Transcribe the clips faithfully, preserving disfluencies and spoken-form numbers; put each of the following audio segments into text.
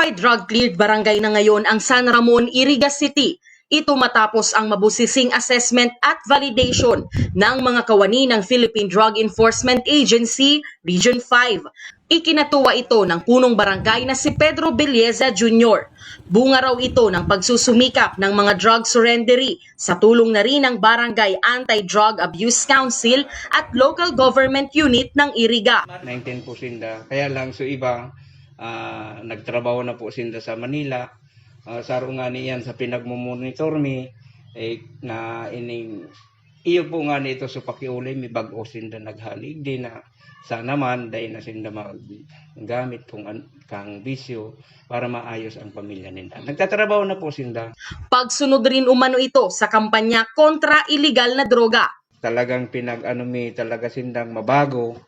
May drug-cleared barangay na ngayon ang San Ramon, Iriga City. Ito matapos ang mabusising assessment at validation ng mga kawani ng Philippine Drug Enforcement Agency Region five. Ikinatuwa ito ng punong barangay na si Pedro Belleza Junior. Bunga raw ito ng pagsusumikap ng mga drug surrenderee sa tulong na rin ng Barangay Anti-Drug Abuse Council at Local Government Unit ng Iriga. Nineteen po sinda. Kaya lang, so iba, ah, nagtrabaho na po sinda sa Manila. Ah, saro nga niyan sa pinagmumonitor mi, eh, na ining, iyo po nga nito sa pakiuli, may bag-o sinda naghalig di na sana man, dahil na sinda maggamit kung an- kang bisyo para maayos ang pamilya ninda. Nagtatrabaho na po sinda. Pagsunod rin umano ito sa kampanya kontra iligal na droga. Talagang pinag-ano mi talaga sindang mabago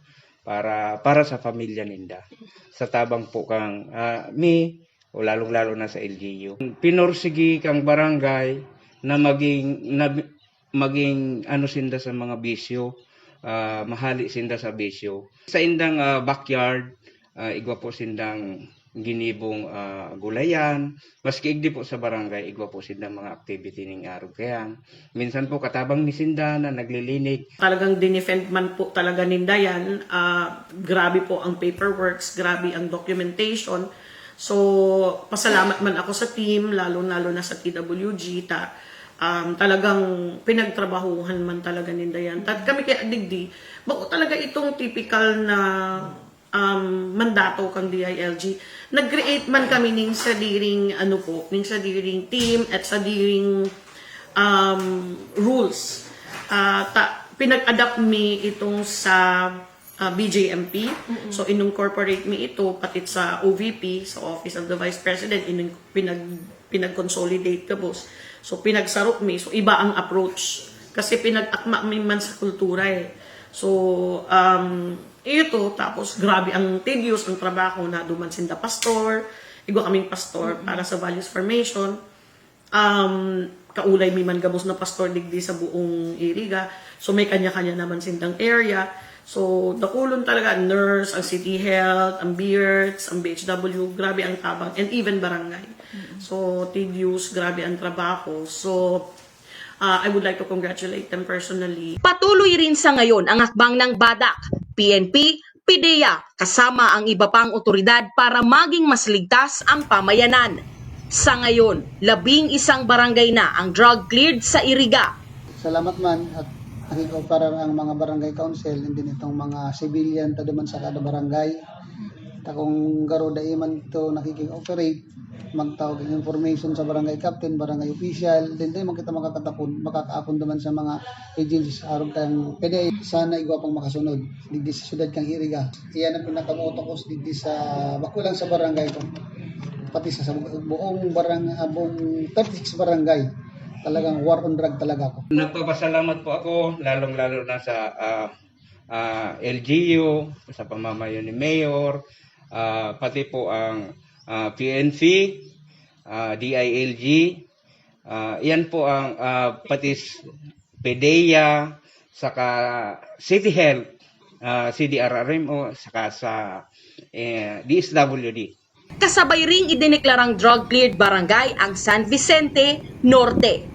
para para sa pamilya ninda. Sa tabang po kang ah, mi o lalong-lalo na sa L G U. Pinursigi kang barangay na maging na, maging ano sinda sa mga bisyo, ah, mahali sinda sa bisyo. Sa indang ah, backyard, ah, igwa po sindang ginibong ah, gulayan. Maski igdi po sa barangay, igwa po sindang mga activity ning arog kayan. Minsan po katabang ni sinda na naglilinig. Talagang dinefend man po talaga ninda yan. Ah, grabe po ang paperworks, grabe ang documentation. So, pasalamat man ako sa team, lalo-lalo na sa T W G, ta, um, talagang pinagtrabahuhan man talaga ninda yan. Tat kami kaya digdi, bako talaga itong typical na um, mandato kang D I L G. Nag-create man kami ning sadiring, ano po, ning sadiring team at sadiring um, rules. Ah, ta, pinag-adapt mi itong sa ah, B J M P. So, incorporate mi ito pati sa O V P, sa Office of the Vice President, inun- pinag, pinag-consolidate gabos. So, pinagsarok mi. So, iba ang approach. Kasi pinag-akma mi man sa kultura eh. So, um, ito, tapos grabe ang tedious ang trabaho na duman sinda pastor, igwa kaming pastor para sa values formation. Um, kaulay mi man gabos na pastor digdi sa buong Iriga. So, may kanya-kanya naman sindang area. So, dakulon talaga, nurse, ang City Health, ang B I R T S, ang B H W, grabe ang tabang, and even barangay. So, tedious, grabe ang trabaho. So, uh, I would like to congratulate them personally. Patuloy rin sa ngayon ang hakbang ng BADAC, P N P, PDEA, kasama ang iba pang otoridad para maging mas ligtas ang pamayanan. Sa ngayon, labing isang barangay na ang drug-cleared sa Iriga. Salamat man at nakikooperar ang mga barangay council, hindi nitong mga civilian ta duman sa kada barangay. Ta kung garo dai man to nakikig-operate, magtao kang information sa barangay captain, barangay official, then dai man kita makakatapon, makakaapon duman sa mga agencies arog kang PDEA. Sana igwa pang makasunod digdi sa syudad kang Iriga. Iyan ang pinakamoto ko digdi sa, bako lang sa barangay ko, pati sa, sa buong barang, ah, buong thirty-six barangay. Talagang war on drug talaga ako. Nagpapasalamat po ako, lalong-lalo na sa ah, ah, L G U, sa pamamayo ni Mayor, ah, pati po ang ah, P N P, ah, D I L G, ah, yan po ang ah, pati s- PDEA, saka City Health, ah, C D R R M O, saka sa eh, D S W D. Kasabay ring idineklarang drug-cleared barangay ang San Vicente Norte.